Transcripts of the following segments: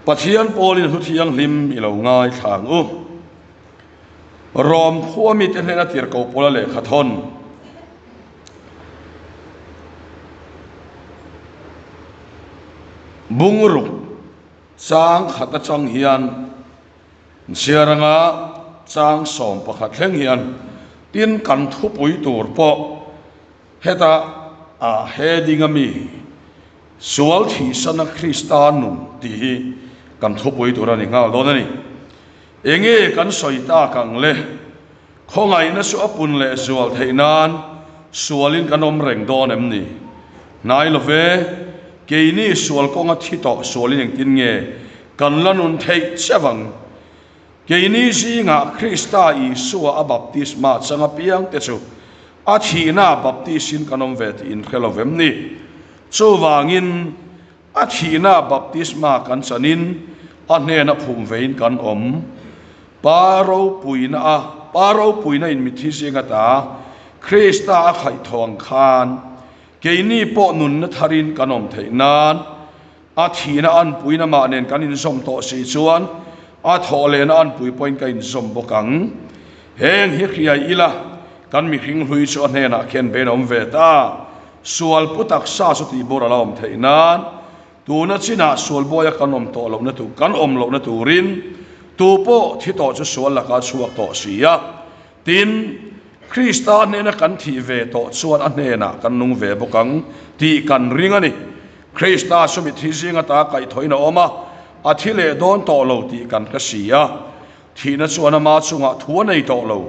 Pathian pawlin hlu thianghlim i lo ngaithla ang u. Rom khua mite hnena tirhkoh pawla lehkha thawn. Bungruk chang khat atang hian chhiar anga chang 11 thleng hian tin kan thupui tur pawh heta a heading a mi Sual thihsana Krista nun tih hi kan thupui tur a ni nghal dawn a ni. Enge kan sawi tak ang le? Khawngaihna chu a pun leh zual theih nan sualin kan awm reng dawn em ni? Hnai lo ve, keini sual kawnga thi tawh sualin engtin nge kan la nun theih cheuh ang? Keini zingah Krista Isua a baptisma chang apiangte chu a thihna baptisin kan awm ve tih in hre lo vem ni? Chuvangin, a thihna baptisma kan chanin a hnena phum vein kan awm. Pa ropuina a Pa ropuina in mithi zinga ta Krista a khaih tho ang khan keini pawh nunna tharin kan awm theih nan A thihna anpuina mah nen kan inzawm tawh si chuan a thawh lehna anpui pawhin ka inzawm bawk ang. Heng hi hriai ila, kan mihring hlui chu a hnenah khian bein a awm ve ta. Sual pu taksa chu tihbawr a la awm theih nan, tuna chinah sual buaia kan awm tawh lohna tur, kan awm lohna turin tu pawh thi tawh chu sual lakah a chhuak tawh si a. Tin, Krista hnena kan thih ve tawh chuan a hnenah kan nung ve bawk ang tih kan ring a ni. Krista chu mithi zing ata kaihthawhin a awm a, a thi leh dawn tawh lo tih kan hre si a. Thihna chuan ama chungah thu a nei tawh lo.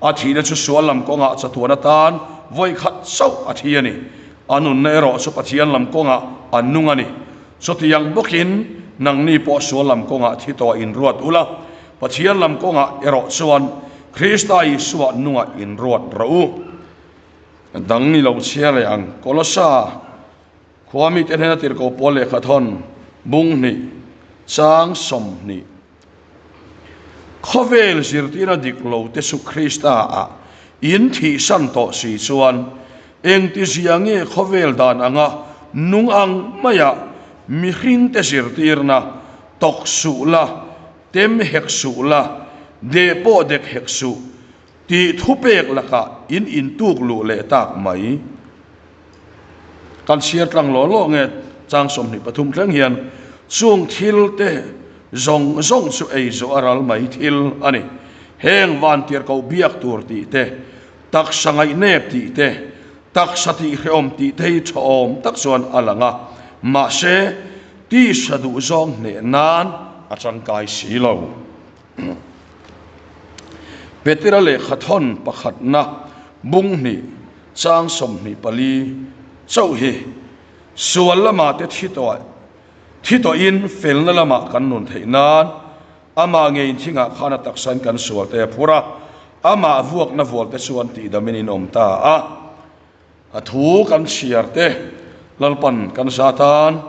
A thihna chu sual lam kawngah chatuan atan vawi khat chauh a thi a ni. A nunna erawh chu Pathian lam kawngah a nung a ni. Chutiang bawkin nangni pawh sual lam kawngah thi tawh inruat ula, Pathian lam kawngah erawh chuan Krista Isua nungah inruat rawh u. Dang ni lo chhiar leh ang. Kolosa khua mite hnena tirhkoh pawl lehkha thawn bung hnih chang 20. Khawvel zirtirna dik lo te chu Krista ah in thihsan tawh si chuan engtizia nge khawvel dan anga nung ang maia mihring te zirtirna tawk suh la, tem hek suh la, deh pawh dek hek suh Tih thupek lakah in intuk luh leh tak mai. Kan chhiar tlang law law nge chang 23 thleng hian chung thil te zawng zawng chu ei zawh a ral mai thil a ni. Heng vantir ko biak tur tih te, taksa ngaihnep tih te, taksa tih hrehawm tih te hi tha awm tak chuan a lang a, mahse tisa duh zawng hneh nan a tangkai si lo. Petera lehkha thawn pakhatna bung hnih chang 24 chauh hi sual lamah te thi tawh thi tawhin felna lamah kan nun theih nan amah ngeiin thingah khan a taksain kan sual te a phur a, amah vuakna vual te chuan tihdamin in awm ta a. A thu kan chhiar te Lalpan kan za tan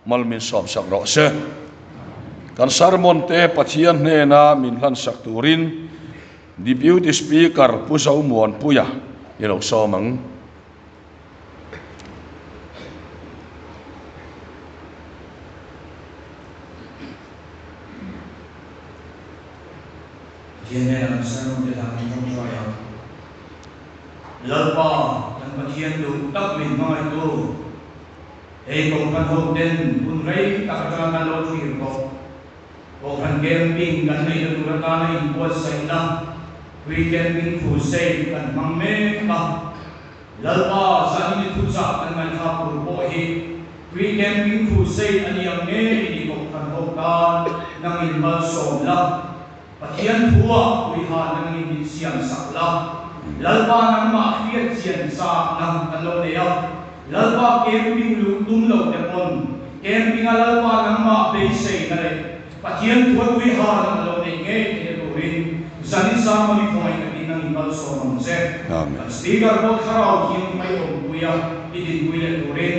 mal min sawmsak rawh se. Kan sermon te Pathian hnena min hlansak turin Deputy Speaker Pu Zomuanpuia i lo sawm ang. Pathian hnena kan sermon te hlan in tawngtai ang. Lalpa, kan Pathian duh tak min hmangaihtu, hei Kohhran ho ten hun rei tak atanga kan lo thlir tawh. Kohhran camping kan neihna tur atana inbuatsaihna pre-camping crusade kan hmang mek a. Lalpa, zanin i thuchah kan ngaihthlak tur pawh hi pre-camping crusade a ni ang nge i ni Kohhran ho tan nangin malsawm la. Pathian thua puiha nangin min siam sak la, Lalpa nangmah hriat chian chak nang kan lo nei a, Lalpa camping luh tum lo te pawn camping a Lalpa nangmah beisei na leh Pathian thua puiha nang lo neih ngei theihna turin zanin sang mami khawngaih takin nangin malsawm ang che. Kan Speaker pawh thlarau thiang mai awmpui a i dinpui leh turin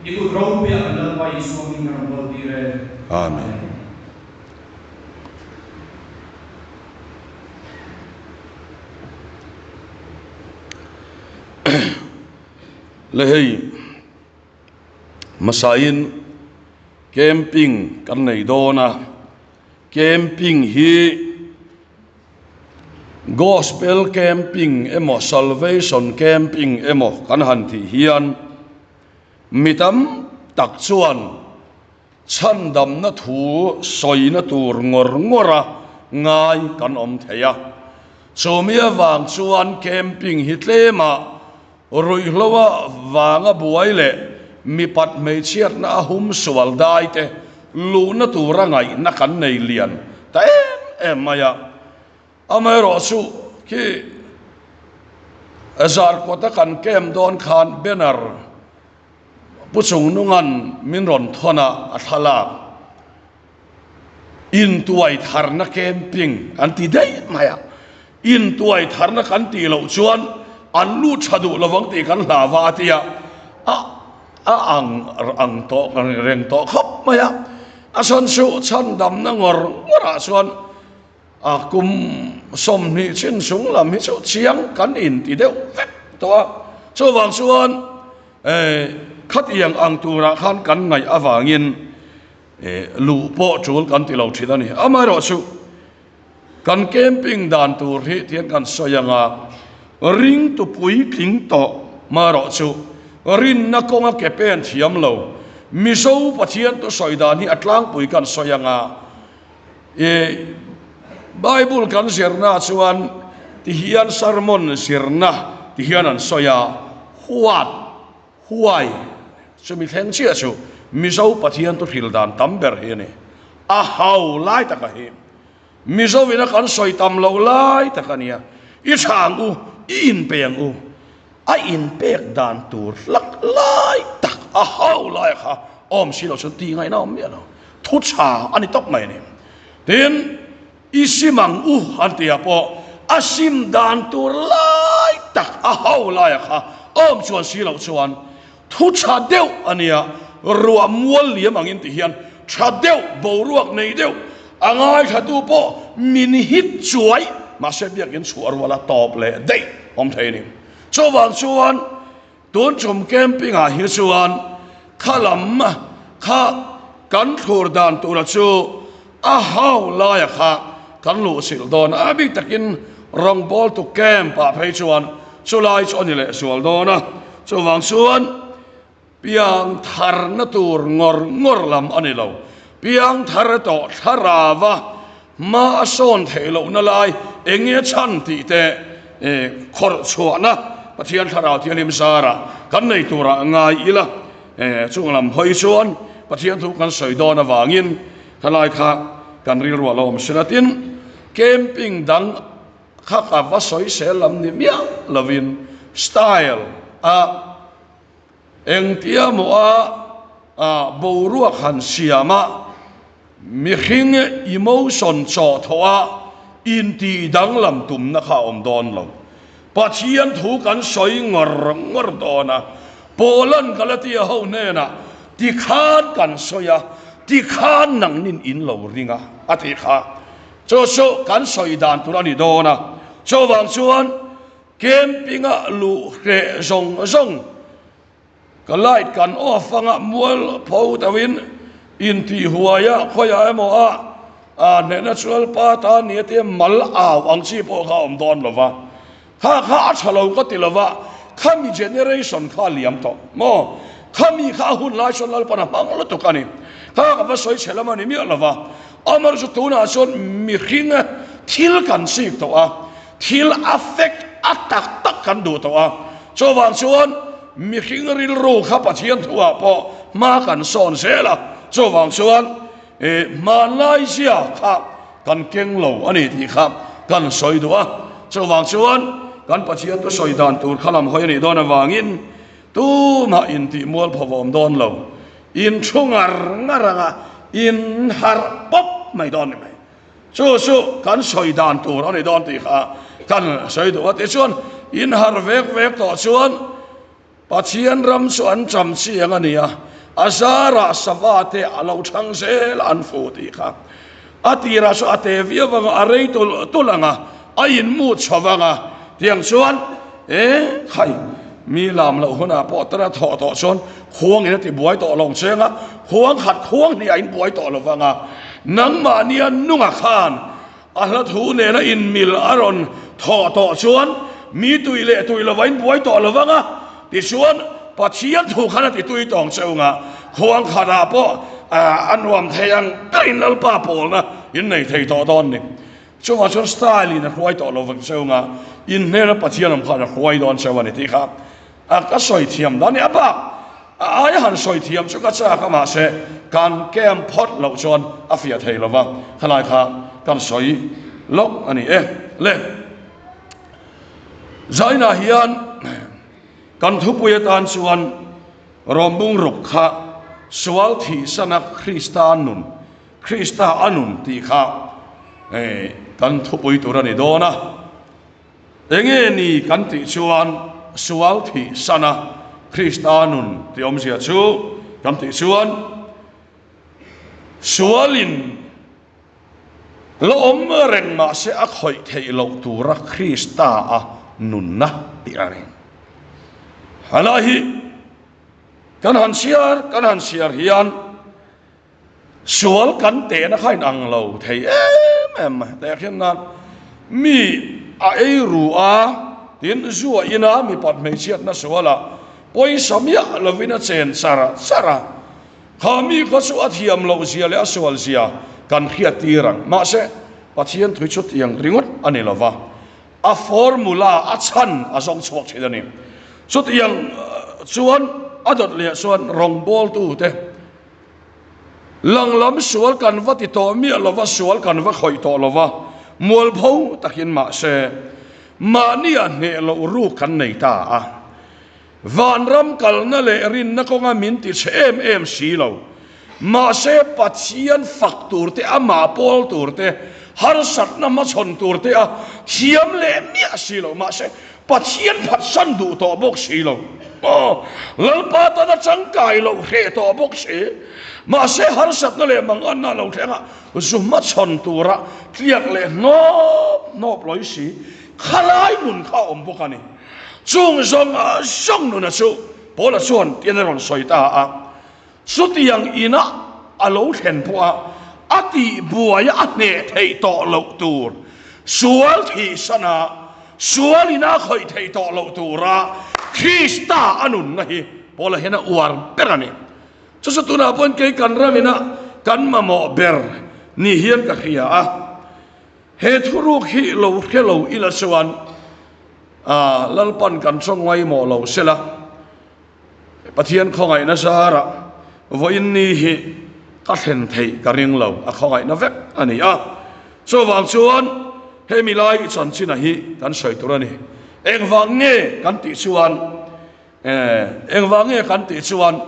i kut ropuiah kan Lalpa Isua hming ka rawn bawl tir e. Amen. Le hei hmasain. Camping kan nei dawn a, camping hi Gospel camping emaw Salvation camping emaw kan han tih hian mi tam tak chuan chhandamna thu sawina tur ngawr ngawra ngai kan awm thei a. Chumi avang chuan camping hi tlemah Ruihhloa vanga buai leh mipat hmeichhiatna a hum sual dai te luhna tura ngaihna kan nei lian ta em em mai a. Amaherawhchu khi Zarkawta kan camp dawn khan banner Pu Chungnunga'n min rawn thawn a, a thlalak intuai tharna camping an ti daih mai a, intuai tharna kan tih loh chuan an lut tha duh lovang tih kan hlau va a ti a, a a ang ang tawh reng tawh khawp mai a, a chhan chu chhandamna ngawr ngawrah chuan a kum 20 chin chung lam hi chu chiang kan inti deuh vek tawh a, chuvang chuan khatiang ang turah khan kan ngaih avangin luh pawh tul kan ti lo thin a ni. Amaherawhchu kan camping dan tur hi tihian kan sawi ang a, ringtu puitling tawh maherawhchu rinna kawnga ke pen thiam lo Mizo Pathian tu sawi dan hi a tlangpui kan sawi ang a, I Bible kan zirna chuan tihian sermon zirna tihian an sawi a, huat, huai chumi thleng chiah chu Mizo Pathian tu hril dan tam ber hi a ni. A hau lai taka hi Mizo ina kan sawi tam loh lai tak a nia. I tha ang u, i inpe ang u. A inpek dan tur hlak lai tak a hau lai kha awm si lo chuan tih ngaihna awm miah lo. Thu tha a ni tawp mai a ni. Tin, i sim ang u an tihah pawh a sim dan tur lai tak a hau laia kha awm chuan si loh chuan thu tha deuh a nia, ruah mual liam angin ti hian tha deuh, boruak nei deuh a ngaithlatu pawh min hit chuai mahse biakin chhuah ruala tawp leh daih awm thei a ni. Chuvang chuan Tun chum camping ah hi chuan kha lam kha kan thlur dan tura chu a hau laia kha kan luh silh dawn a, a bik takin rawngbawltu camp ah phei chuan chulai chu a ni leh sual dawn a, chuvang chuan piang tharna tur ngawr ngawr lam a ni lo, piang thar tawh thlarava Hma a sawn theih lohna lai eng nge chhan tih te khawrh chhuahna Pathian Thlarau Thianghlim zarah kan nei turah ngai ila. Chung lam hawi chuan Pathian thu kan sawi dawn avangin khalai kha kan rilru a lo awm sin a. Tin, camping dang kha ka va sawi sel lam ni miah lovin style a Engtia maw a boruak han siam a, mihring emotion chaw thawh a intih danglam tumna kha a awm dawn lo. Pathian thu kan sawi ngawr ngawr dawn a, Paula'n Galatia ho hnenah tikhan kan sawi a, tikhan nangnin in lo ring a, a tih kha. Chu chu kan sawi dan tur a ni dawn a, chuvang chuan Camping-a luh hreh zawng zawng ka light kan off anga mual pho deuhin intih huaia khawiah emaw a a hnehna chual pa ta nia tia mal au ang chi pawh kha a awm dawn lo va. Kha kha a tha lo ka ti lo va, khami generation kha a liam tawh maw? Khami kha a hun lai chuan Lalpan a hmang lutuk a ni. Kha ka va sawi chhe lam a ni miah lo va. Amar chu tunah chuan mihring thil kan chik tawh a. Thil a fek a tak tak kan duh tawh a, chuvang chuan mihring rilru kha Pathian thuah pawh hma kan sawn zel a, chuvang chuan hmanlai zia kha kan keng lo a ni tih kha kan sawi duh a, chuvang chuan kan Pathian thu sawi dan tur kha lam hawi a nih dawn avangin tumah intih mualpho va awm dawn lo, in thu ngar ngar anga in harh pawp mai dawn ni mai. Chu chu kan sawi dan tur a ni dawn tih kha kan sawi duh a. Tichuan, in har vek vek tawh chuan Pathian ram chu an cham chiang a ni a, a zarah sava te a lo chhang zel an fu tih kha. A tirah chu a te viau vang a, a rei tulh tulh ang a, a inmut chho vang a, tiang chuan e khai. Mi lam loh hunah pawh tana thawh tawh chuan khuang in a ti buai tawh lo ang cheng a, khuang khat khuang hnih ah in buai tawh lo vang a, nangmahnia nunga khan a hla thu nena inmil a rawn thawh tawh chuan mi tui leh tui lova in buai tawh lo vang a, tichuan Pathian thu khan a ti tui tawng cheu nga, khuang khatah pawh a nuam thei ang berin Lalpa pawlna in nei thei tawh dawn ni. Chuvang chuan style in a hruai tawh lo vang cheu nga, in hnena Pathian awm khan a hruai dawn cheu a ni tih kha a ka sawi thiam dan ni. A bak a aia han sawi thiam chu ka chak a, mahse kan camp phawt loh chuan a fiah thei lo va, khalai kha kan sawi lawk a ni e. Le Zainah hian kan thupui atan chuan Rawmbung ruk kha sual thihsana Krista nun Krista a nun tih kha kan thupui tur a ni dawn a. Enge ni kan tih chuan sual thih sana Krista nun tih awmzia chu kan tih chuan sualin la awm reng mahse a khawih theih loh tura Krista a nunna tih a ni. Halai hi kan han chhiar kan han chhiar hian Sual kan tehna kha inang lo thei em em mai. Teh khian nan mi a ei ru a, tin zu a in a, mipat hmeichhiatna sualah pawisa miah lovin a chen char char a. Kha mi kha chu a thiam loh zia leh a sual zia kan hriat tir ang. Mahse, Pathian thui chu tiang ringawt a ni lova, a formula a chhan a zawng chhuak thin a ni. Chutiang chuan a dawt leh chuan rawngbawltute Lang lam sual kan va ti tawh miah lova, sual kan va khawih tawh lova, mualpho takin mahse mahnia hneh loh ruk kan nei ta a. Vanram kalna leh rinna kawnga min ti chhe em em si lo. Mahse Pathian fak tur te, amah pawl tur te, harsatna hmachhawn tur te a thiam leh miah si lo. Mahse Pathian phatsan duh tawh bawk si lo. Aw, Lalpa tana changkai loh hreh tawh bawk si. Mahse harsatna leh manganna a lo thleng a, zu hmachhawn tura tliak leh hnawp hnawp lawi si khalai nun kha a awm bawk a ni. Chung zawng zawng nuna chu Paula chuan tian a rawn sawi ta a, chutiang ina a lo thlen pawha a tihbuaia a hneh theih tawh loh tur sual thihsana Sual ina khawih theih tawh loh tura Krista a nunna hi Paula hian a uar ber a ni. Chu chu tunah pawhin kei kan ram ina kan mamawh ber ni hian ka hria a. He thuruk hi lo hre lo ila chuan Lalpan kan chaw ngaimawh lo sela. Pathian khawngaihna zarah vawiin ni hi ka thlen theih ka ring lo, a khawngaihna vek a ni a. Chuvang chuan hemi lai chanchinah hi kan sawi tur a ni. Engvang nge kan tih chuan, engvang nge kan tih chuan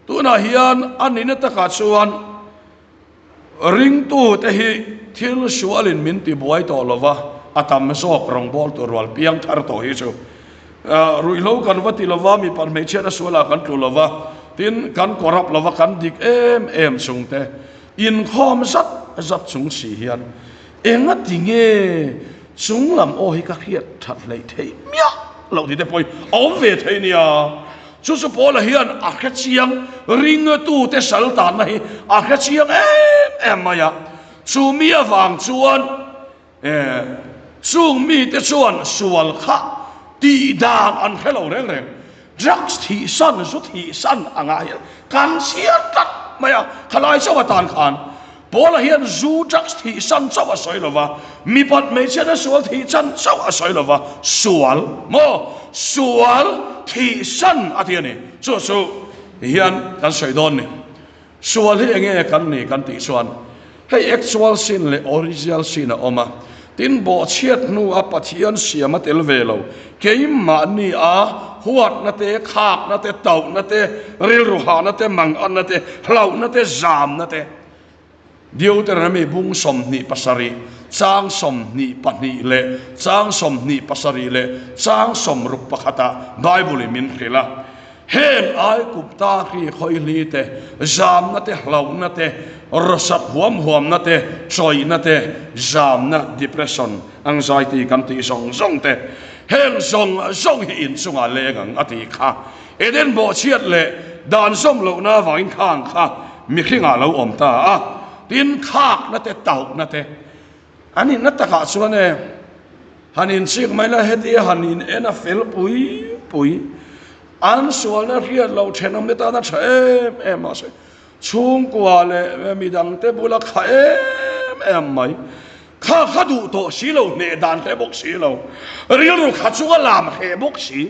tunah hian a nihna takah chuan Ringtute hi thil sualin min tibuai tawh lo va, a tam zawk rawngbawltu rual piang thar tawh hi chu ruihhlo kan va ti lo va, mipat hmeichhiatna sualah kan tlu lo va, tin kan corrupt lo va, kan dik em em chungte inkhawm zat zat chung si hian engati nge chung lam aw hi ka hriat that hleih theih miah loh tih te pawh hi a awm ve thei nia. Chu chu Paula hian a hre chiang, ringtute sal tanna hi a hre chiang em em mai a. Chu mi avang chuan chung mite chuan sual kha tih dan an hre lo reng reng. Drugs thihsan, zu thihsan angah hian kan chhiar tlat mai a, khalai chauh atan khan. Paula hian zu drugs thih san chauh a sawi lova, mipat hmeichhiatna sual thih chan chauh a sawi lova, sual maw? Sual thih san a ti a ni. Chu chu hian kan sawi dawn ni. Sual hi enge kan ni kan tih chuan hei actual sin leh original sin a awm a, tin bawhchhiat hnu a Pathian siam a tel ve lo, keimahni a huatna te, khakna te, tauhna te, rilru hahna te, manganna te, hlauhna te, zamna te, Deuteronomy bung 27, chang 22 leh chang 27 leh chang 61 ah Bible in min hrilh a. Heng Aigupta hri khawihli te, zamna te, hlauhna te, rawsat huam huamna te, chawihna te, zamna, depression, anxiety kan tih zawng zawng te. Heng zawng zawng hi in chungah leng ang a tih kha. Eden bawhchhiat leh dan zawm lohna avangin khang kha mihringah lo awm ta a. Tin, khakna te, tauhna te an inna takah chuan e han inchik mai la, hetia han in en a fel pui pui. An sualna hriat loh thenawmte tana tha em em mahse Chhungkua leh midangte bula kha em em mai. Kha kha duh tawh si lo, hneh dan hle bawk si lo, rilru kha chu a lam hle bawk si,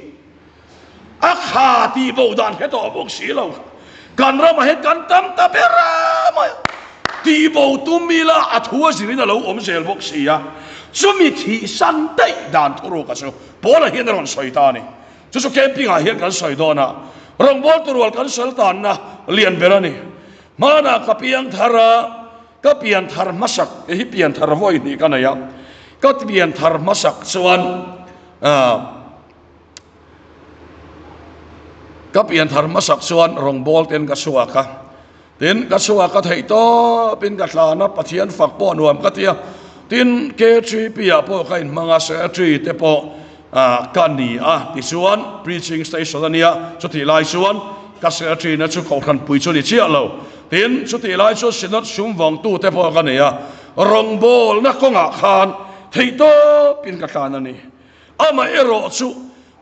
a kha tih bo dan hre tawh bawk si lo. Kan ramah hian kan tam ta ber a mai a, tih bo tum ila a thu a zirin a lo awm zel bawk si a, chumi thih san daih dan thuruka chu Paula hian a rawn sawi ta a ni. Chu chu camping ah hian kan sawi dawn a, rawngbawltu rual kan sal tanna lian ber a ni. Hmanah ka piang thar a, ka pian thar hmasak, hei hi pian thar vawi hnih ka nei a, ka pian thar hmasak chuan ah ka pian thar hmasak chuan rawngbawlten ka chhuak a, tin ka chhuak a theih tawpin ka tlan a, Pathian fak pawh nuam ka ti a, tin KTP ah pawh ka inhmang a, secretary te pawh Ka ni a tichuan preaching station a nia, chutih lai chuan ka secretary na chu kohhran pui chu ni chiah lo. Tin, chutih lai chuan synod sum vawngtu te pawh ka nei a, rawngbawlna kawngah khan theihtawpin ka tlan a ni. Amaherawh chu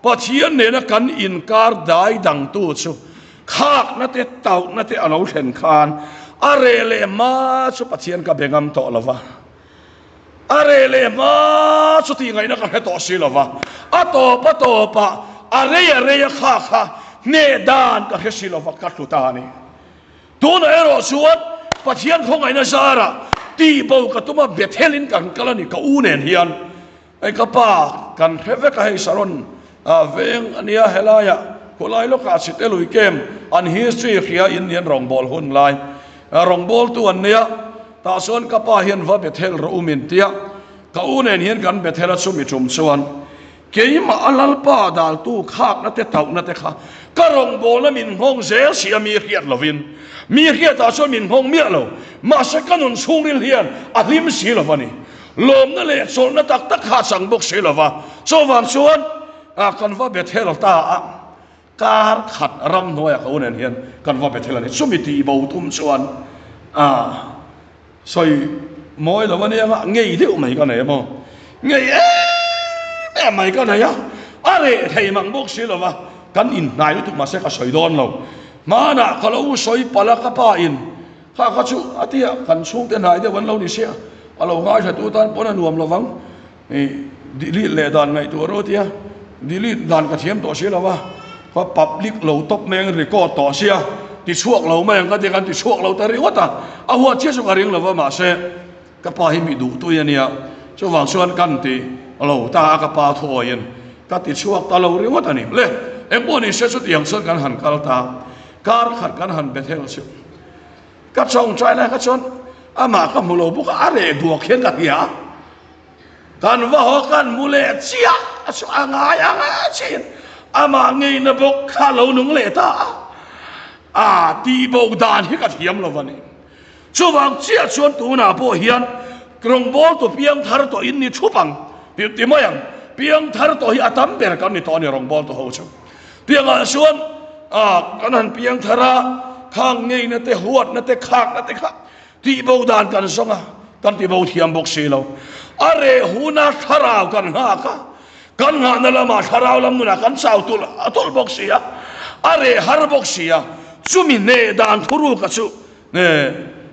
Pathian nena kan inkar dai dangtu chu khakna te tauhna te a lo thlen khan a reh leh hma chu Pathian ka be ngam tawh lo va. A reh leh hma chu tih ngaihna ka hre tawh si lo va, a tawp a tawpah a rei a rei a kha kha hneh dan ka hre si lo va, ka hlu ta a ni. Tunah erawh chuan Pathian khawngaihna zarah tihbo ka tum a, Bethelin kan kal a ni, ka u nen hian. Hei ka pa kan hre vek a, hei Saron veng a nia, helaiah khawlai lawkah Chite lui kem an history hria in hian rawngbâwl hun lai rawngbâwltu an nei a, tah chuan ka pa hian va Bethel rawh u min tia, ka u nen hian kan Bethel a chumi tum chuan keimah a Lalpa daltu khakna te tauhna te kha ka rawngbâwlna min nghawng zel si a mi hriat lovin mi hriatah chuan min nghawng miah lo mahse ka nun chhungril hian a hlim si lo va ni. Lawmna leh chawlhna tak tak kha a chang bawk si lo va, chuvang chuan kan va Bethel ta a, kar khat ramhnuaiah ka u nen hian kan va Bethel a ni. Chumi tih bo tum chuan sawi mawi lo a nia nga, ngei deuh mai ka nei a maw? Ngei em em mai ka nei a, a reh thei mang bawk si lo va, kan inhnai lutuk mahse ka sawi dawn lo. Hmanah ka lo sawi palh a ka pa in Kha kha chu a ti a, kan chhungte hnai deuh an lo ni sia, a lo ngaithla tu tan pawn a nuam lo vang. I delete leh dan ngaihtuah rawh a ti a, delete dan ka thiam tawh si lo va, kha public lo tawp mai ang record tawh sia, ti chhuak lo mai ang ka ti a, kan ti chhuak lo ta ringawt a, a huat chiah chu ka ring lo va, mahse ka pa hi mi duh tui a nia, chuvang chuan kan ti lo ta a, ka pa thuawiin ka ti chhuak ta lo ringawt a ni. Le, engpawh ni se chutiang chuan kan han kal ta, kar khat kan han Bethel chu. Ka chawngchai lai kha chuan amah ka hmu lo bawk a, a reh duak hian ka hria a. Kan va haw kan hmu leh chiah a chu a ngai ang a chin amah ngeina bawk kha lo nung leh ta a. A tihbo dan hi ka thiam lo va ni. Chuvang chiah chuan tunah pawh hian rawngbawltu piangthar tawh in ni thup ang ti mai ang. Piangthar tawh hi a tam ber kan ni tawh a ni rawngbawltu ho chu. Piangah chuan kan han piang thar a, khang ngeina te, huatna te, khakna te kha tihbo dan kan zawng a, kan tibo thiam bawk si lo. A reh huna thlarau kan nghak a, kan nghahna lamah thlarau lam nunah kan chau tulh a tulh bawk si a, a reh har bawk si a, chumi hneh dan thuruka chu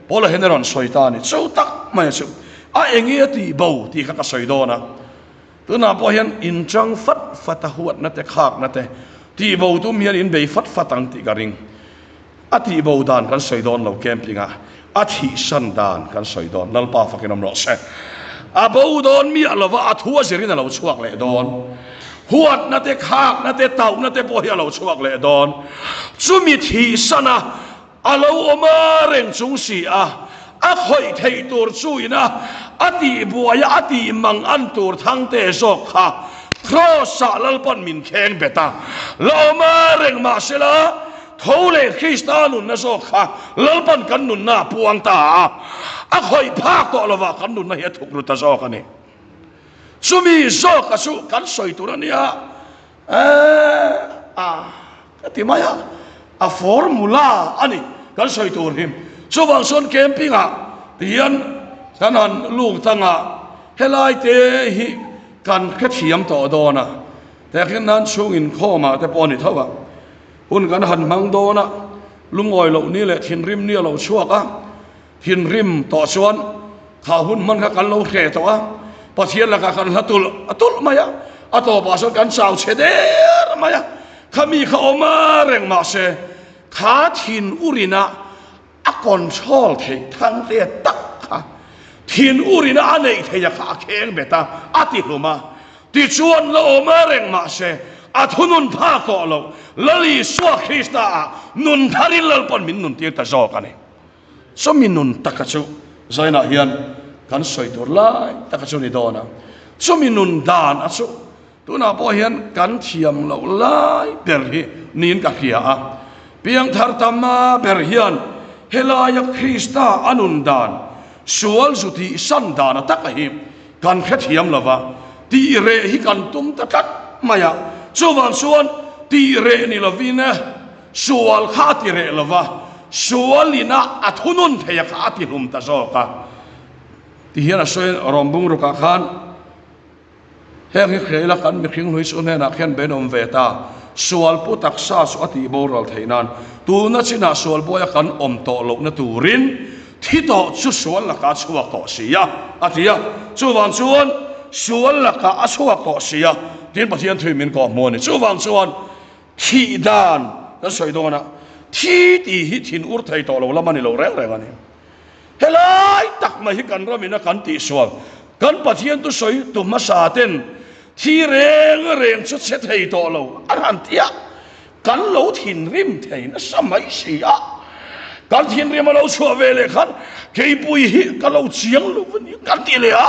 Paula hian a rawn sawi ta a ni. Chu tak mai chu a enge a tihbo tih kha ka sawi dawn a. Tunah pawh hian in chang fat fat a, huatna te, khakna te tihbo tum hian in bei fat fat ang tih ka ring. A tihbo dan kan sawi dawn lo camping ah, a thihsan dan kan sawi dawn. Lalpa fakin awm rawh se. A bo dawn miah lova a thu a zirin a lo chhuak leh dawn. Huatna te, khakna te, tauhna te pawh hi a lo chhuak leh dawn. Chumi thihsan a A lo awm a reng chung si a, a khawih theih tur chu ina a tih buai a, a tih mang an tur thangte zawk kha Kraws-ah Lalpan min kheng bet a. La awm a reng mah sela, tho leh Krista nunna zawk kha Lalpan kan nunna a puang ta a, a khawih phak tawh lovah kan nunna hi a thuk ru ta zawk a ni. Chumi zawka chu kan sawi tur a nia. A ka ti mai a, a formula a ni kan sawi tur hi. Chuvang chuan camping ah tihian kan han luk tang a, helai te hi kan hrethiam tawh dawn a, tehkhin nan chhung inkhawm ah te pawh a ni tho a, hun kan han hmang dawn a, lungawi loh ni leh thinrim ni a lo chhuak a, Thinrim tawh chuan kha hun hman kha kan lo hreh tawh a, Pathian lakah kan hla tulh a tulh mai a, a tawpah chuan kan chau chhe der mai a, kha mi kha awm a reng mahse kha thin urina a control theih thang te tak kha thin urina a neih theih a kha a kheng bet a, a ti hlum a, tichuan la awm a reng mahse a thunun phak tawh loh Lal Isua Krista ah nun tharin Lalpawn min nun tir ta zawk a ni. Chumi nun taka chu Zainah hian kan sawi tur lai taka chu ni dawn a, chumi nun dan a chu tunah pawh hian kan thiam loh lai ber hi niin ka hria a. Piangthar tamna ber hian helaia Krista a nun dan, sual zu tih san dan a taka hi kan hrethiam lo va, tih reh hi kan tum ta tlat mai a. Chuvang chuan tih reh ni lovin Sual kha a ti reh lo va, sualina a thunun theia kha a ti hlum ta zawk a. Ti hian a sawi rawm bungrukah khan, Heng hi hria ila kan mihring hlui chu hnenah khian benawm ve ta, sual pu taksa chu a tih boral theih nan, tuna chinah sual buaia kan awm tawh lohna turin thi tawh chu sual lakah a chhuak tawh si a, a ti a. Chuvang chuan sual lakah a chhuak tawh si a, tiin Pathian thuin min kawhhmuh a ni. Chuvang chuan Thih dan kan sawi dawn a, thi tih hi thin ur thei tawh lo lam a ni lo reng reng a ni. Helai tak mai hi kan ramin a kan tihsual, kan Pathian tu sawi tu hmasa ten thi reng reng chu che thei tawh lo a han ti a, kan lo thinrim thei nasa mai si a. Kan thinrim a lo chhuah ve leh khan keipui hi ka lo chiang lo a ni kan ti leh a,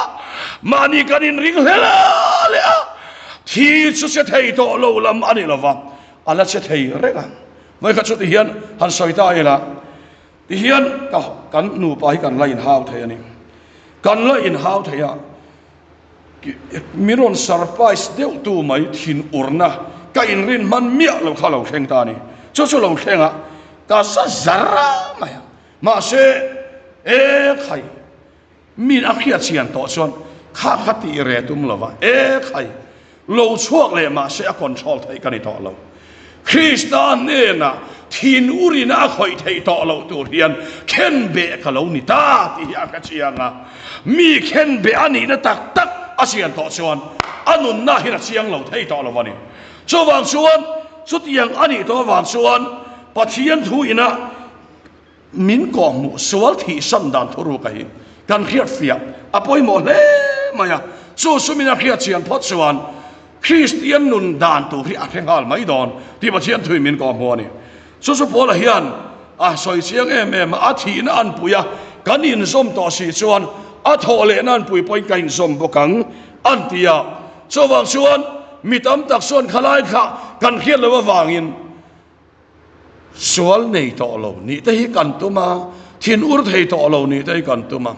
mahni kan inring hle leh a. Thi chu che thei tawh lo lam a ni lo va, a la che thei reng a. Vawi khat chu ti hian han sawi ta ila, ti hian ka kan nupa hi kan la inhau thei a ni. Kan la inhau thei a, min rawn surprise deuh tu mai thinurna ka inrin hman miah lo kha lo thleng ta a ni. Chu chu lo thleng a, ka sa zar mai a. Mahse, e khai! Min a hriat chian tawh chuan kha kha tih re tum lo va, e khai, lo chhuak leh mahse a control theih ka ni tawh lo. Krista hnenah thinurina a khawih theih tawh loh tur hian khenbeh ka lo ni ta tih hi a hre chiang a. Mi khenbeh a nihna tak tak a chian tawh chuan a nunna hian a chiang lo thei tawh lo a ni. Chuvang chuan chutiang a nih tawh avang chuan Pathian thu ina Min kawhhmuh sual thihsan dan thuruka hi kan hriatfiah a pawimawh hle mai a, chu sumin a hriat chian phawt chuan Kristian nun dan tur hi a hre nghal mai dawn tih Pathian thuin min kawhhmuh a ni. Chu chu Paula hian a sawi chiang em em a, a thihna an pui a, kan inzawm tawh si chuan a thawh lehna an pui pawhin ka inzawm bawk ang an ti a. Chuvang chuan mi tam tak chuan khalai kha kan hriat loh avangin, Sual nei tawh lo nih te hi kan tum a, thin ur thei tawh lo nih te hi kan tum a.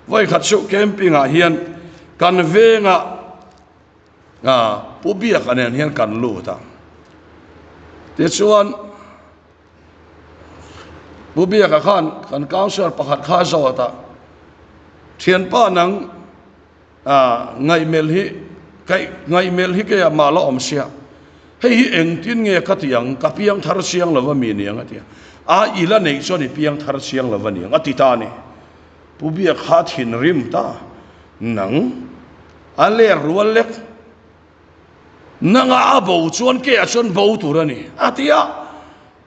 Vawikhat chu camping ah hian kan vengah Pu Biaka nen hian kan lut a. Tichuan Pu Biaka khan kan councillor pakhat kha a zawt a, Thianpa nang Ngaihmelh hi kaih ngaihmelh hi keiah mah la awm sia, hei hi engtin nge ka ti ang, ka piang thar chiang lo a mi niang a ti a, a i la neih chuan i piang thar chiang lo a niang a ti ta a ni. Pu Biak kha thinrim ta nang a ler rual lek nanga a bo chuan keiah chuan bo tur a ni a ti a,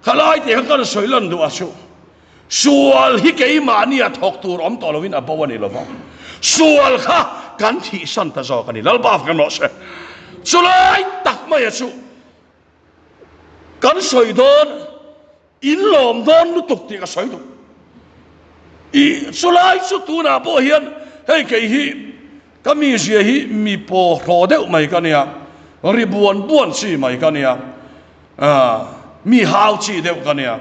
khalai tih kha kan sawi lan duh a chu. Sual hi keimahni a thawk tur awm tawh loin a bo a ni lova, sual kha kan thihsan ta zawk a ni. Lalpa fak rawh se. Chulai tak maia chu kan sawi dawn, in lawm dawn lutuk tih ka sawi duh. I chulai chu tunah pawh hian hei kei hi ka mizia hi mi paw hlawh deuh mai ka nia, ri buan buan chi mai ka nia, mi hau chi deuh ka nia.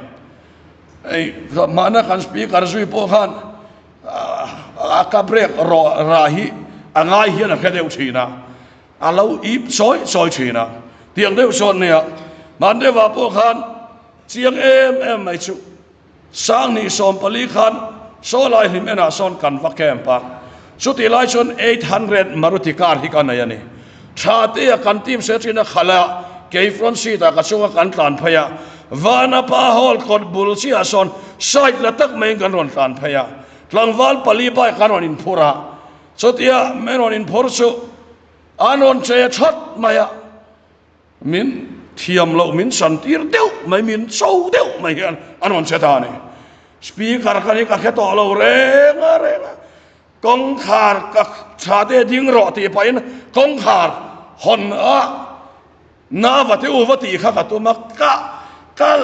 Hei mahna kan speaker zui pawh khan a ka break rawh rah hi a ngai hian a hre deuh thin a, a lo ip chawi chawi thin a. Tiang deuh sawn nia, Hmandeva pawh khan chiang em em mai chu Sanghnih 14 khan Sawlai hlim enah sawn kan va camp a, chutih lai chuan 800 Maruti car hi ka nei a ni. Tha te a kan team se thin a khalh a, kei front seat ah ka chunga kan tlan phei a, Vanapa hall kawt bul chiah sawn side la tak maiin kan rawn tlan phei a, tlangval pali bike an rawn inphur a, chutia min rawn inphur chu an rawn che that mai a. Min thiam loh min san tir deuh mai, min cho deuh mai hian an rawn che ta a ni. Speaker ka ni ka hre tawh lo reng a reng a, kawngkhar ka tha te ding rawh tih pahin kawngkhar hawn a na va te u va tih kha ka tum a, ka ka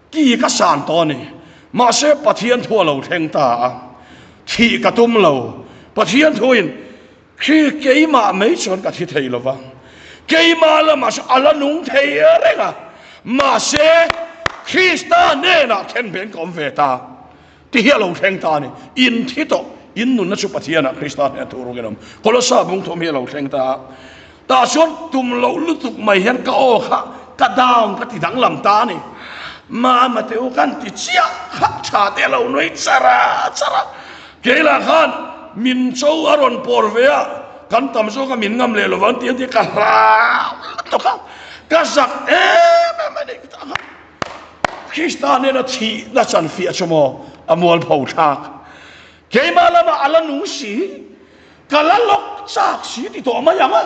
ki ka san tawh a ni. Mahse Pathian thu a lo thleng ta a, thih ka tum lo. Pathian thuin Khi keimah mai chuan ka thi thei lo va, keimah lamah chuan a la nung thei reng a, mahse Krista hnenah khenbeng ka awm ve ta ti hi a lo thleng ta a ni. In thi tawh, in nunna chu Pathianah Krista hnenah thu rukin a awm. Kolosa bung thum hi a lo thleng ta a, tah chuan tum loh lutuk mai hian ka aw kha ka down ka ti danglam ta a ni. Mama te u kan ti chiah kha tha te a lo nui char a char a. Keilah khan min cho a rawn pawr ve a, kan tam zawk a min ngam leh lovang tih a ti ka hlau lutuk a, ka zak em em a ni ta kha. Krista nena thihna chanfiah chu maw a mualpho thlak. Keimah lamah a la nung si, ka la lawk chak si ti tawh mai ang a,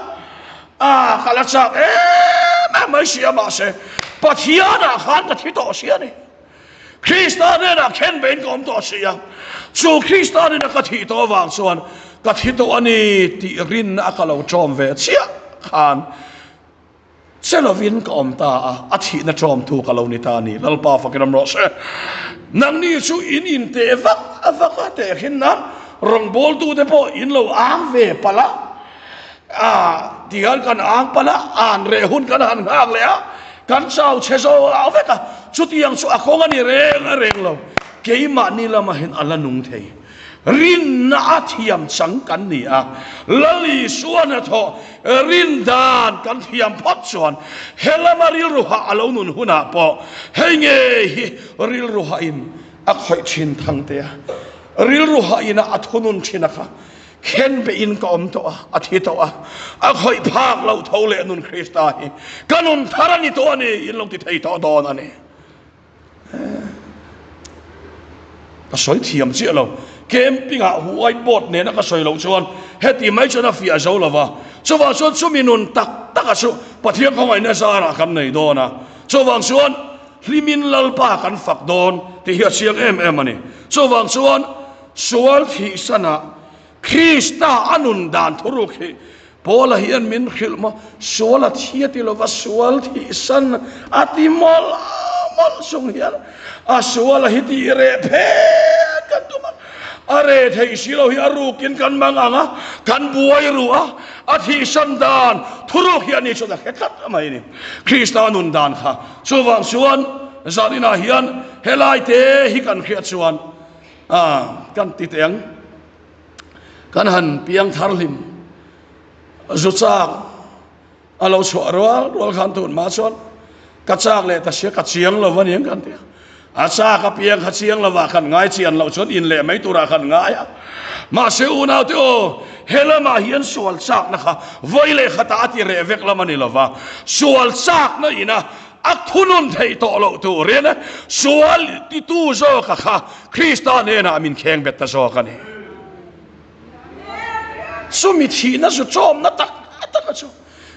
a ka la chak em em mai si a mahse Pathianah khan ka thi tawh si a ni. Krista hnenah khen vein ka awm tawh si a, chu Krista hnena ka thih tawh avang chuan ka thi tawh a ni tih rinna a ka lo ṭawm ve chiah khan che lovin ka awm ta a, a thihna ṭawmtu ka lo ni ta a ni. Lalpa fakin awm rawh se. Nangni chu in inteh vak vak a, tehkhin nan rawngbawltute pawh in lo ang ve palh a, a tihian kan ang palh a, an reh hun kan han nghak leh a, kan chau chhe zo au vek a, chutiang chu a kawng a ni reng a reng lo, keimahni lamah hian a la nung thei. Rinna a thiam chang kan ni a, Lal Isua hnathawh rin dan kan thiam phawt chuan he lama rilru hah a lo nun hunah pawh hei ngei hi rilru hahin a khawih thin thang te a, rilru hahin a thunun thin a kha. Khen behin ka awm tawh a, a thi tawh a, a khawih phak loh tho leh nun Krista hi ka nun thar a ni tawh a ni, in lo ti thei tawh dawn a ni. Ka sawi thiam chiah lo, camping ah white board nena ka sawi loh chuan heti mai chuan a fiah zo lo va, chuvang chuan chumi nun tak taka chu Pathian khawngaihna zarah kan nei dawn a, chuvang chuan hlimin Lalpa kan fak dawn tih hi a chiang em em a ni. Chuvang chuan Sual thihsanah Krista a nun dan thuruk hi Paula hian min hrilh maw? Sual a thi a ti lova, sual thihsan a ti mawlh mawlh chung hian a sual a hi tih reh phet kan tum a, a reh theih si lo hi a rukin kan mang ang a, kan buai ru a, a thihsan dan thuruk hi a ni chuan a hre tlat mai a ni. Krista a nun dan kha. Chuvang chuan zaninah hian helai te hi kan hriat chuan A, kan ti teh ang. Kan han piang thar hlim zu chak a lo chhuah rual rual khan tun mah chuan ka chak leh ta sia ka chiang lo a ni ang kan ti a. A chak a piang kha chiang lovah khan ngai chian loh chuan in leh mai turah khan ngai a. Mahse unaute aw, he lamah hian sual chakna kha vawi leh khatah a ti reh vek lam a ni lova, sual chakna ina A thunun theih tawh loh turin sual titu zawka kha Krista hnenah min kheng bet ta zawk a ni. Chumi thihna chu chawmna tak tak a chu.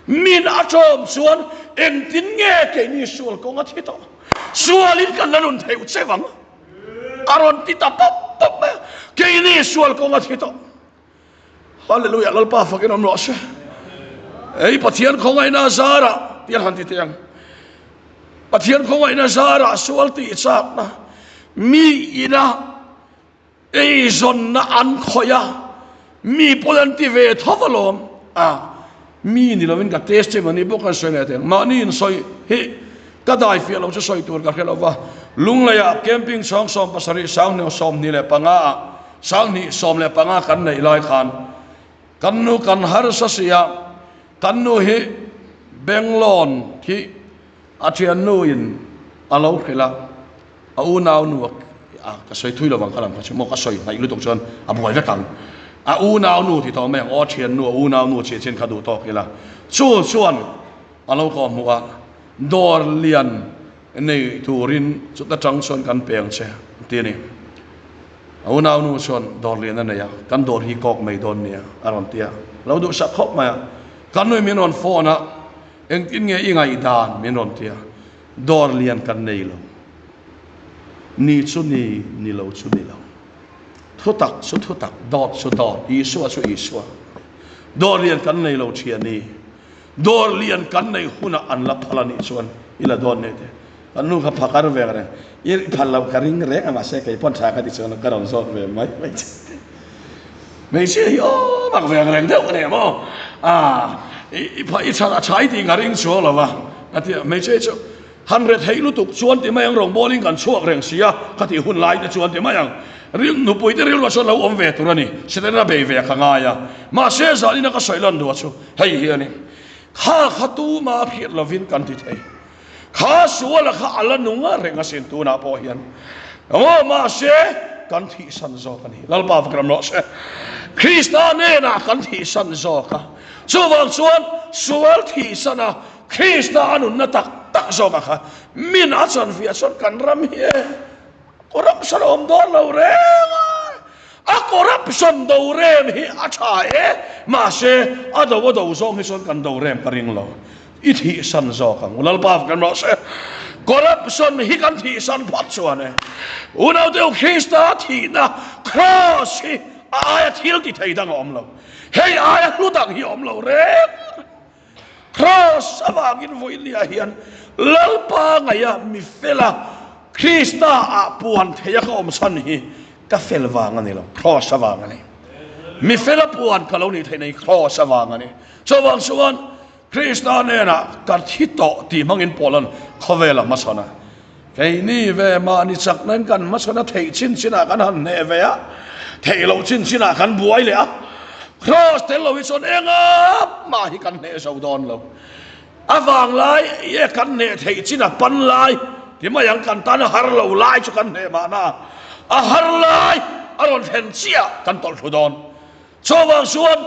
Min a chawm chuan engtin nge keini sual kawng a thi tawh? Sualin kan la nun theih che vang a rawn ti ta pawp pawp mai a. Keini sual kawng a thi tawh. Hallelujah Lalpa fakin awm rawh se. Ei Pathian khawngaihna zara tiang han ti teh ang. Pathian khawngaihna zara sual tih chakna mi ina ei zawnna an khawih a mi pawn an ti ve tho alawm a mi ni lovin ka testimony bawk an sawi leh teh ang. Mahni in sawi hi ka dai fiah lo chu sawi tur ka hre lova Lungleiah camping chhawng 77 sang hniau 25 ah 2015 kan neih lai khan. Kan nu kan harsa si a, kan nu hi Benglawn hi a thiannu in a lo hrilh a, a unau nu a ka sawi thui lovang ka lam kha chu maw ka sawi hnaih lutuk chuan a buai vek ang. A unau nu ti tawh mai ang aw a thiannu a unau nu chiah chin kha duh tawk ila. Chu chuan a lo kawh hmuh a, dawr lian nei turin chuta tang chuan kan peng che a ti a ni. A unaunu chuan dawr lian a nei a, kan dawr hi kawk mai dawn nia a rawn ti a, lo duhsak khawp mai a. Kan nui min rawn phone a, engtin nge i ngaihdan min rawn ti a, dawr lian kan nei lo, ni chu ni, ni lo chu ni lo, thutak chu thutak, dawt chu dawt, Isua chu Isua, dawr lian kan nei lo thiani. Dawr lian kan neih hunah an la phal a nih chuan i la dawn nei te. Kan nu kha phakar ve reng. I phal loh ka ring reng a mahse kei pawn tha ka ti chuan ka rawn zawt ve mai mai che. Hmeichhia hi aw mak ve ang reng deuh ka nei maw? Ah i i tha a tha i tih ka ring chuang lo va ka ti a. Hmeichhia hi chu han re theih lutuk chuan ti mai ang rawngbawlin kan chhuak reng si a ka tih hun lai te chuan ti mai ang. Ril nupui te rilruah chuan lo awm ve tur a ni. Setana bei ve ka ngai a. Mahse zanina ka sawi lan duh chu Hei hi a ni. Kha kha tuma hriat lovin kan ti thei. Kha suala kha a la nung a reng asin tunah pawh hian. Aw mahse kan thihsan zawk a ni. Lalpa va ram rawh se. Krista hnenah kan thihsan zawk a. Chuvang chuan sual thihsan a Krista a nunna tak tak zawk a kha min a chanfiah chuan kan ram hi e. Corruption a awm dawn lo reng a, a corruption do rem hi a tha e, mahse a do a do zawng hi chuan kan do rem ka ring lo, i thihsan zawk ang u Lalpa kan rawh se, corruption hi kan thihsan phawt chuan e, unaute u Krista thihna cross hi a aia thil ti thei dang a awm lo, hei aia hlu dang hi a awm lo reng. Kraws avangin vawinia hian Lalpa ngaia mi fela Krista ah puan theia ka awm chhan hi ka fel vang a ni lo, Kraws avang a ni. Mi fela puan ka lo nih theih na hi Kraws avang a ni. Chuvang chuan Krista hnenah ka thi tawh tih hmangin Paula'n khawvela hmachhawn a. Keini ve mahni chaknain kan hmachhawn a, theih chin chinah kan han hneh ve a, theih loh chin chinah kan buai leh a. Kraws tel lo hi chuan enga mah hi kan hneh zo dawn lo. A vang lai e kan hneh theih chin a pan lai ti mai ang kan tan a har lo lai chu kan hneh mahna a har lai a rawn thlen chiah kan tawlh thlu dawn. Chuvang chuan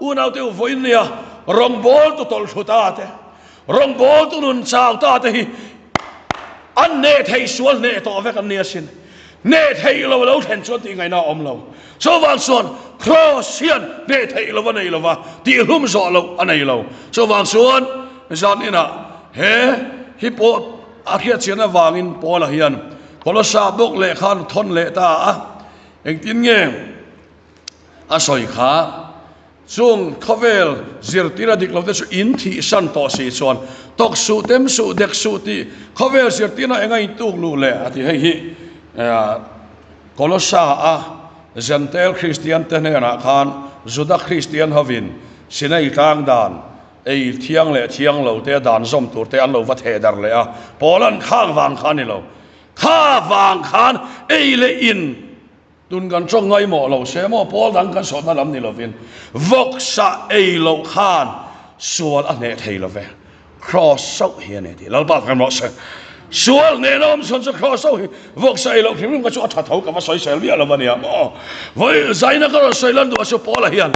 unaute u vawiin nia rawngbawltu tawlhthlu ta te, rawngbawltu nun chau ta te hi an hneh theih sual hneh tawh vek an ni asin. Hneh theih lo lo thlen chuan tih ngaihna a awm lo. Chuvang chuan Kraws hian hneh theih lo a nei lo va, tihhlum zawh loh a nei lo. Chuvang chuan zan inah he hi pawh a hriatchian avangin Paula hian Kolosa bawk lehkha an thawn leh ta a, engtin nge? A sawi kha, Chung khawvel zirtir a dik lote chu in thihsan tawh si chuan tawk suh, tem suh, dek suh tih khawvel zirtirna eng a intuk luh le a ti. Hei hi Kolosa a Jentail Kristian te hnenah khan Juda Kristian hovin Sinai tlang dan ei thiang leh thiang lo te dan zawm tur te an lo va theh darh leh a, Paula'n khang vang kha a ni lo, kha vang khan ei leh in Tun kan tawng ngaimawh lo se maw pawl dang kan sawtna lam ni lovin vawksa ei loh khan sual a hneh thei lo ve. Kraws sauh hi a ni tih Lalpa kan rawh se. Sual hnehna awm chhan chu kraws sauh hi vawksa ei loh hrim hrim kha chu a tha tho ka va sawi sel miah lo a nia maw. Vawi zaina ka rawn sawi lan duh a chu Paula hian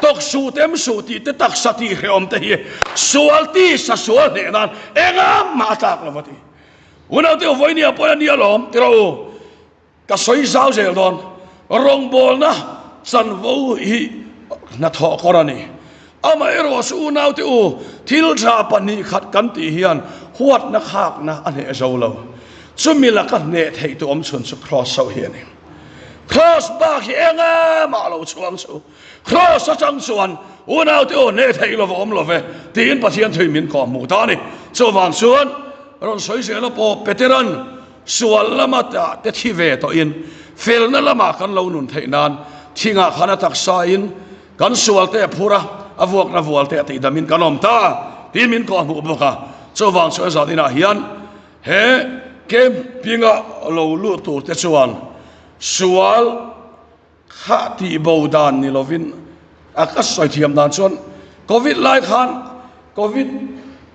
tawk suh tem suh tih te taksa tih hrehawm te hi sual tisa sual hneh nan engah mah a tlak lo a ti. Unaute u vawinia pawi a nia lawm ti rawh u. Ka sawi zau zel dawn. Rawngbawlna chanvo hi hnathawh kawr a ni. Amaherawh chu unaute u, thil tha 2 khat kan tih hian huatna khakna a hneh zo lo. Chumi laka hneh theih tu awm chhun chu Kraws ho hi a ni. Kraws bak hi enga mah lo chhuang chu. Kraws atang chuan unaute u hneh theih lova awm lo ve tiin Pathian thui min kawhhmuh ta a ni. Chuvang chuan rawn sawi zela pawh Peteran Sual lama te thi ve tawhin felna lamah kan lo nun theih nan thingah khan a taksain kan sual te a phur a, a vuakna vual te a tihdamin kan awm ta tiin min kawhhmuh bawk a. Chuvang chuan zan inah hian he camping-a lo lut tur te chuan sual kha tihbo dan ni lovin. A ka sawi thiam dan chuan Covid lai khan Covid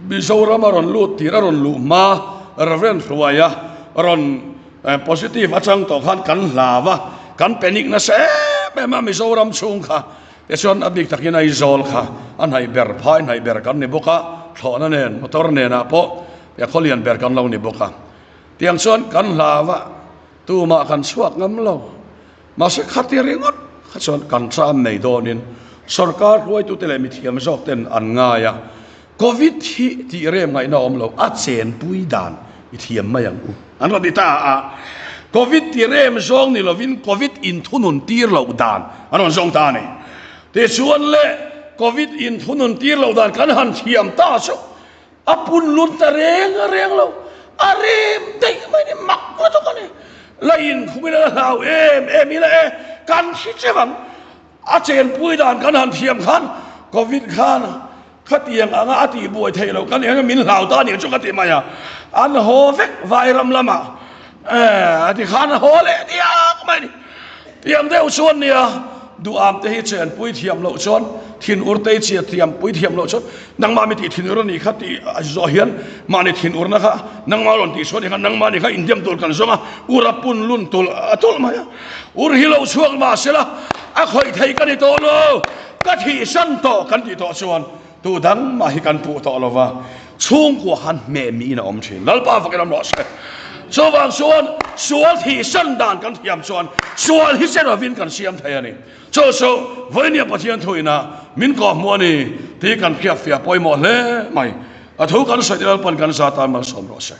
Mizoram a rawn lut tir a rawn luh hma Reverend Hruaia rawn positive atang tawh khan kan hlau a, kan panic nasa em em a Mizoram chhung kha. Tichuan a bik takin Aizawl kha a hnaih ber phai hnaih ber kan ni bawk a, thlawhna nen motor nenah pawh khawlian ber kan lo ni bawk a. Tiang chuan kan hlau a, tumah kan chhuak ngam lo. Mahse khati ringawt kha chuan kan ṭam nei dawnin sorkar hruaitute leh mithiam zawk ten an ngai a, Covid hi tih rem ngaihna awm lo, a chenpui dan i thiam mai ang u an rawn ti ta a. Covid ti rem zawng ni lovin Covid inthunun tir loh dan an rawn zawng ta a ni. Tichuan le Covid inthunun tir loh dan kan han thiam ta chu A pun lut ta reng reng lo, a rem daih mai ni mak lutuk a ni. La inkhum ila la hlau em em ila e, kan hri cheu ang. A chenpui dan kan han thiam khan Covid khan khatiang anga a tihbuai theih loh kan eng min hlau ta nih chu ka ti mai a. An haw vek Vairam lamah e a ti khan a haw leh diak mai ni. Tiang deuh chuan nia, duham te hi chenpui thiam loh chuan, thin ur te hi chhiat thiam pui thiam loh chuan, nangmah mi tih thin ur a nih kha tih zawh hian mahni thin urna kha nangmah rawn tih sual ni kha nangmah ni kha indiam tur kan zawng a, ur a pun lun tul a tulh mai a, ur hi lo chhuak mah sela a khawih thei ka ni tawh lo, ka thihsan tawh kan tih tawh chuan Tu dang mah hi kan puh tawh lo va, chhungkua khan hmeh miin a awm thin. Lalpa fakin awm rawh se. Chuvang chuan sual thihsan dan kan thiam chuan sual hi che lovin kan siam thei a ni. Chu chu Vawinia Pathian thuina min kawhhmuh a ni tih kan hriatfiah pawimawh hle mai. A thu kan sawi te Lalpan kan za tan malsawm rawh se.